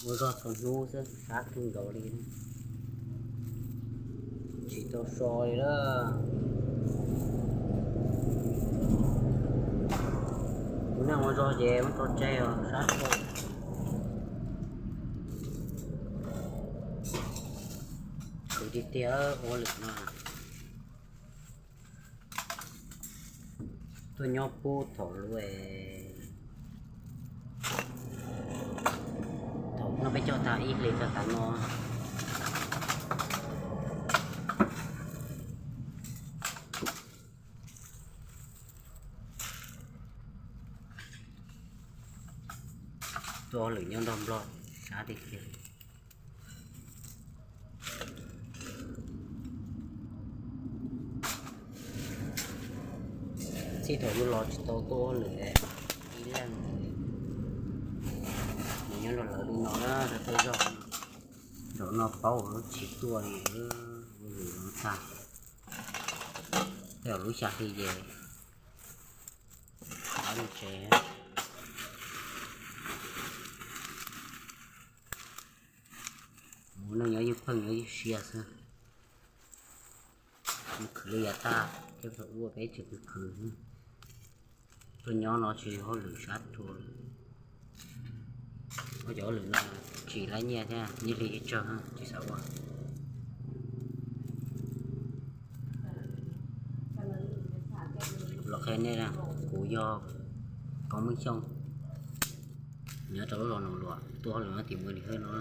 Ua zog txhua hnub xwb, sab kawg nkaus li. Tsis tau so li lawm. Tus neeg ua zog ces muab tso tseg os, sab kawg. Khwv tiag tiag ua lwm no. Tuaj nyob pub thaum lub, thaum no peb coj tag ib hlis tag tas no. Tuaj ua lwm nyob nrog Nplog sab tiag tiag. Txij thaum yus los tsis tau tuaj ua lwm ib leeg. Nws nyob nrog lawv li no na, lawv tuaj zog. Zaum no paub ua lub tsis tuaj li, ua lwm no tag. Tej zaum lub xya hli ces rov mus tsev. Mus neej nyob ywj pheej nyob ywj siab xwb. Mus khwv li yav tag thiab thaum ub peb tsis khwv khwv. Tuaj nyob no tsis hauj lwm sab rua. Ua cov hauj lwm no tsis laib nyiaj thiab, nyiaj hli ib tsawg tsis xav ua. Los qhia nej, kuv yog Koob Meej Xyooj, nyob rau lub zos Noom Luam, tuaj hauj lwm nyob tim Npus Lis Hwj no.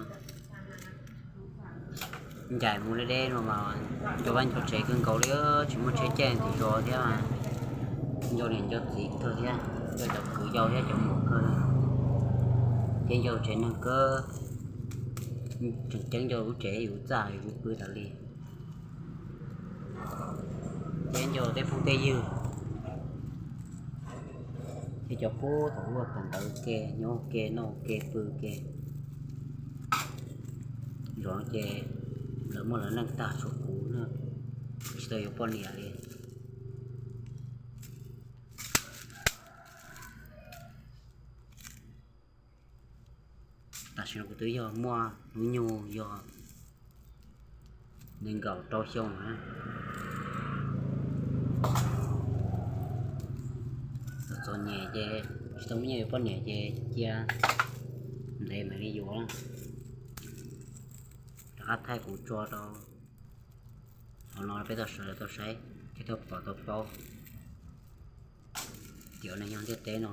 Ncaim mus deb deb no mas nco vaj nco tsev kawg nkaus li, tsis muaj tsheb caij tim zos thiab. Nco niam nco txiv kawg thiab, nco cov kwv yau thiab cov muam kawg, thiab nco tsev neeg kawg. Tseem ceeb nco lub tsev yus txaj yus pw tas li, thiab nco tej phooj tej ywg, thiab cov pub thaum ub kawm ntawv ke, nyob ke, noj ke, pw ke. Zos no ces lawv muaj lawv neej tag, tshuav kuv na, tsis tau yuav poj niam li. Tam sim no kuv twb yog muaj hnub nyoog yog nees nkaum rau xyoo na. Txom nyem ces tsis tau muaj nyiaj yuav poj niam ces cia ntev mam li yuav. Rov qab thaij kuv tso rau hauv no peb tau sawv daws tau saib thiab tau pom tau paub tias neeg nyob ntiaj teb no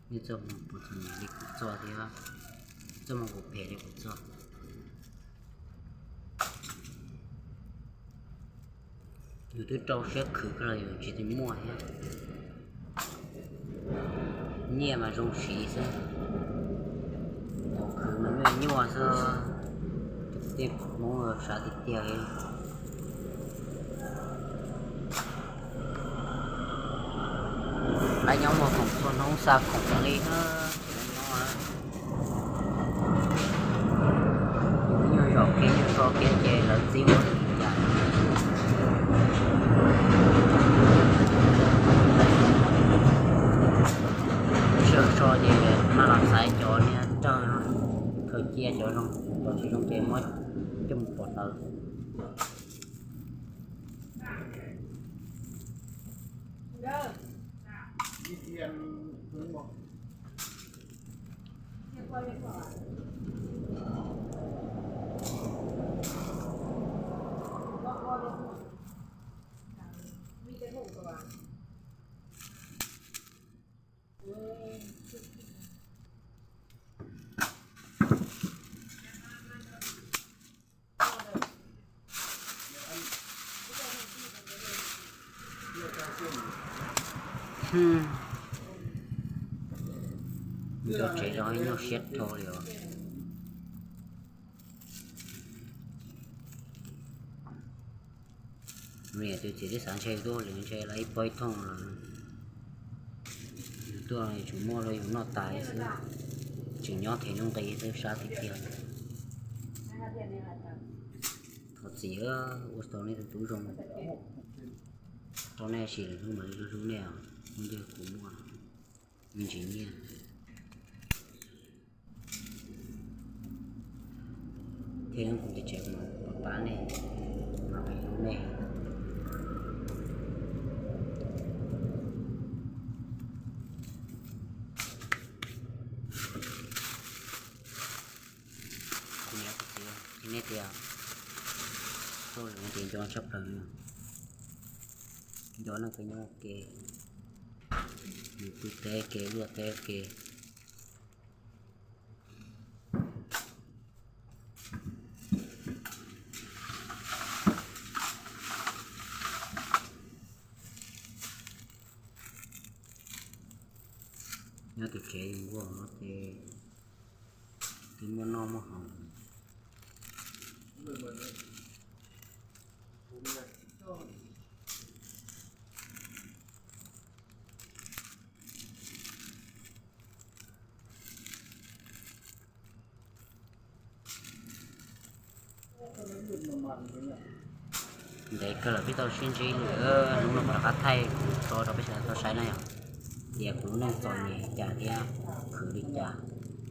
nej txoj hmoo puas txom nyem li kuv txoj thiab txoj hmoo puas phem li kuv txoj. Yus twb rau siab khwv kawg los yus tsis tau muaj thiab. Nyiaj mas zoo siv xwb, thaum khwv mas nyuaj nyuaj xwb. Tej Hmoob sab tiag tiag li. Lawv nyob muag khoom txhua hnub xa khoom li na, tsis nyob. Nyuag zaum kiag nyuag so kiag ces lawv txib muab li cas. Sij hawm so ces maj los xaiv cov niag tsawg no, khaws cia cov zoo, cov tsis zoo ces muab coj mus pov tawv. Nco tsev zoo nyuaj siab dhau li os. Niam tus txiv twb xav ntshe tuaj hauj lwm ntshe lawv ib pob ib thooj lawm. Yus tuaj yus tsuas muaj rau yus noj tas xwb, tseem nyob them nuj nqi xwb, sab tiag tiag. Thov txim, ua tau nej tus tub zoo, tau nej sim lwm hnub mam li hlub nej os, ua ntej kuv muaj me ntsis nyiaj. Ces kuv tsev tsev kuv mam pab nej, mam pab nej. Kuv niam kuv txiv, nej tias tuaj lwm no ces nco tshaj plaws li. Nco neej tsa nyob ua ke, yus pw teb ua ke, luaj teb ua ke. Nyob tim tsev yus nkuaj no ces twb muaj noj muaj haus. Ntev kawg lawm peb tau sib ntsib lawm, hnub no kuv rov qab thaij kuv tso rau peb sawv daws tau saib na yom, tias kuv lub neej txom nyem li cas thiab khwv li cas,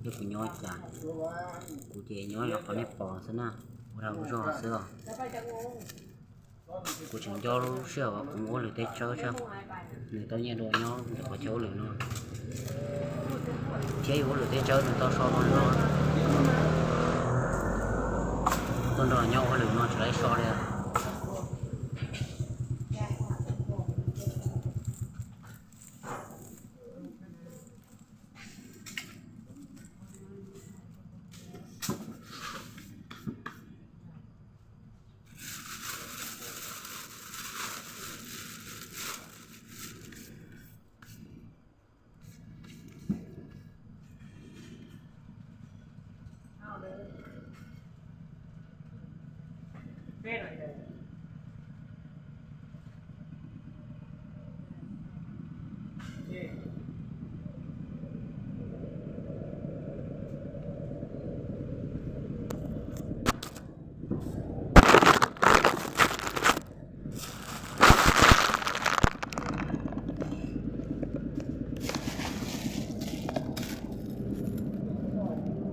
thiab kuv nyob li cas. Kuv ces nyob li qhov nej pom xwb na, ua dag ua zog xwb os. Kuv tseem nco lub sij hawm uas kuv mus ua lwm teb tsawb, nws tau nyiaj dua nyob ntawm qhov chaw ua lwm no, thiab yus ua lwm teb tsawb nws tau so no no, tuaj nrog nyob ua lwm no tsis laib so li.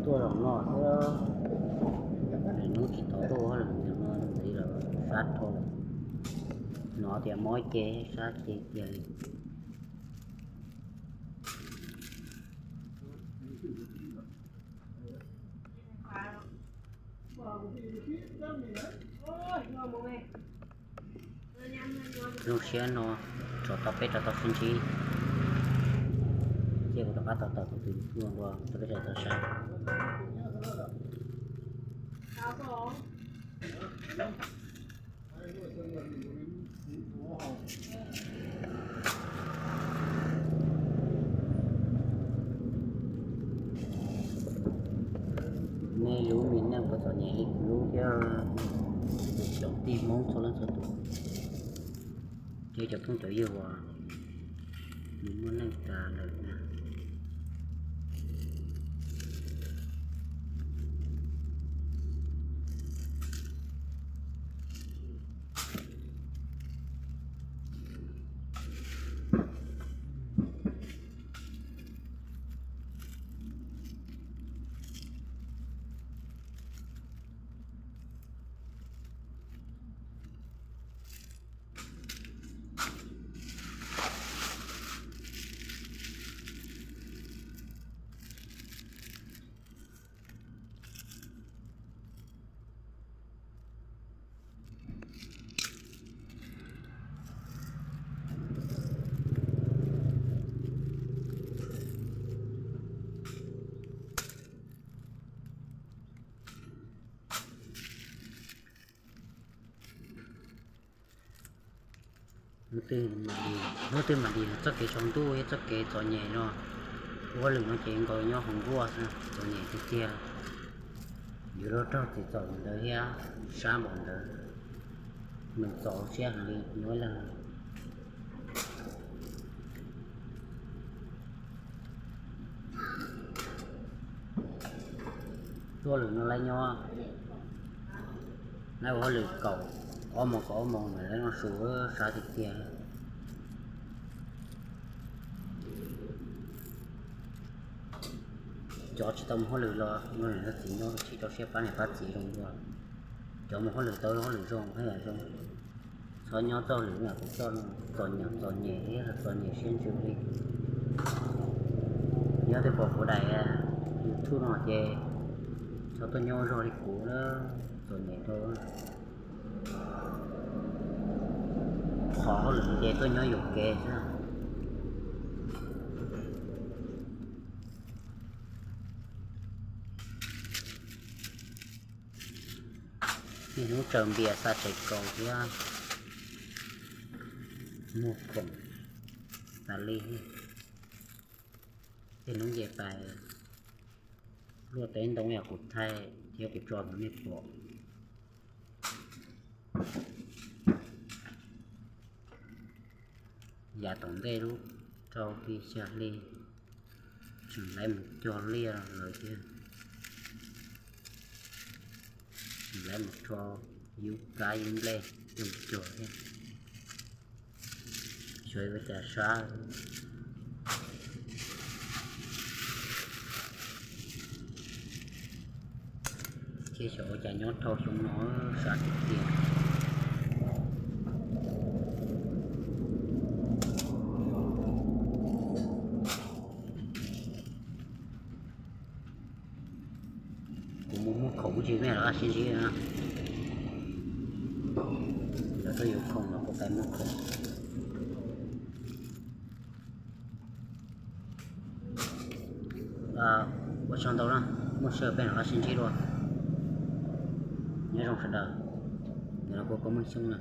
Tuaj zaum no xwb, hnub tsis tau tuaj lawm, ntawm no ntxiv lawm, sab dhau lawm. Hnov tias mob ces sab ces tiag li. Zoo siab no, tsov tau peb rov tau sib ntsib, ces kuv rov qab tau tawm kuv tus YouTube no rau peb sawv daws tau saib. Nej lub me neej puas txom nyem li kuv lub thiab, tsoom tij Hmoob txhua leej txhua tus, thiab cov phooj cov ywg uas nws muaj neej tas lawm na. Hnub twg mam li, hnub twg mam li txoj kev tsaus ntuj thiab txoj kev txom nyem no, ua lwm no ces nkaus nyob hauv nkuaj xwb, txom nyem tiag tiag. Yuav luag raug txim txom ntawd thiab, sab npaum ntawd, nws txaus siab heev li nyob ib leeg. Tuaj lwm no laib nyob, laib ua hauj lwm kaum ob moos kaum ob moos ntawd laib noj su, sab tiag tiag. Cov tsis tau mus hauj lwm los ua niam ua txiv nyob tsis tau siab pab niam pab txiv zoo dua. Cov mus hauj lwm tau hauj lwm zoo thiab yam zoo. Txhob nyob txoj lwm yam kuv txoj no, txom nyem txom nyem thiab txom nyem siab ntsws li. Yog tias pom kuv daim YouTube no ces txhob tuaj nyob zog li kuv na, txom nyem dhau. Qhov hauj lwm ces tuaj nyob yuam kev xwb. Niaj hnub tsaws npias xa tsev kaus thiab muag khoom tas li. Tej hnub nce pais luaj teb ntoo yog kuv thaij thiab kuv tso rau nej pom. Yav tom ntej lub rau hli xya hli tseem laiv mus cog liaj lawm thiab, tseem laiv mus rho yub kab yub nplej coj mus cog thiab. Xyov ua cas sab thiab, xyov ua cas nyob dhau xyoo no sab tiag tiag. Kuv mus muag khoom ib tsam nej rov qab sib ntsib na. Lawv tuaj yuav khoom los kuv pais muag khoom. Ua tsaug ntau na, muaj sij hawm peb rov qab sib ntsib dua. Nyob zoo sawv daws, ntawm no kuv Koob Meej Xyooj na.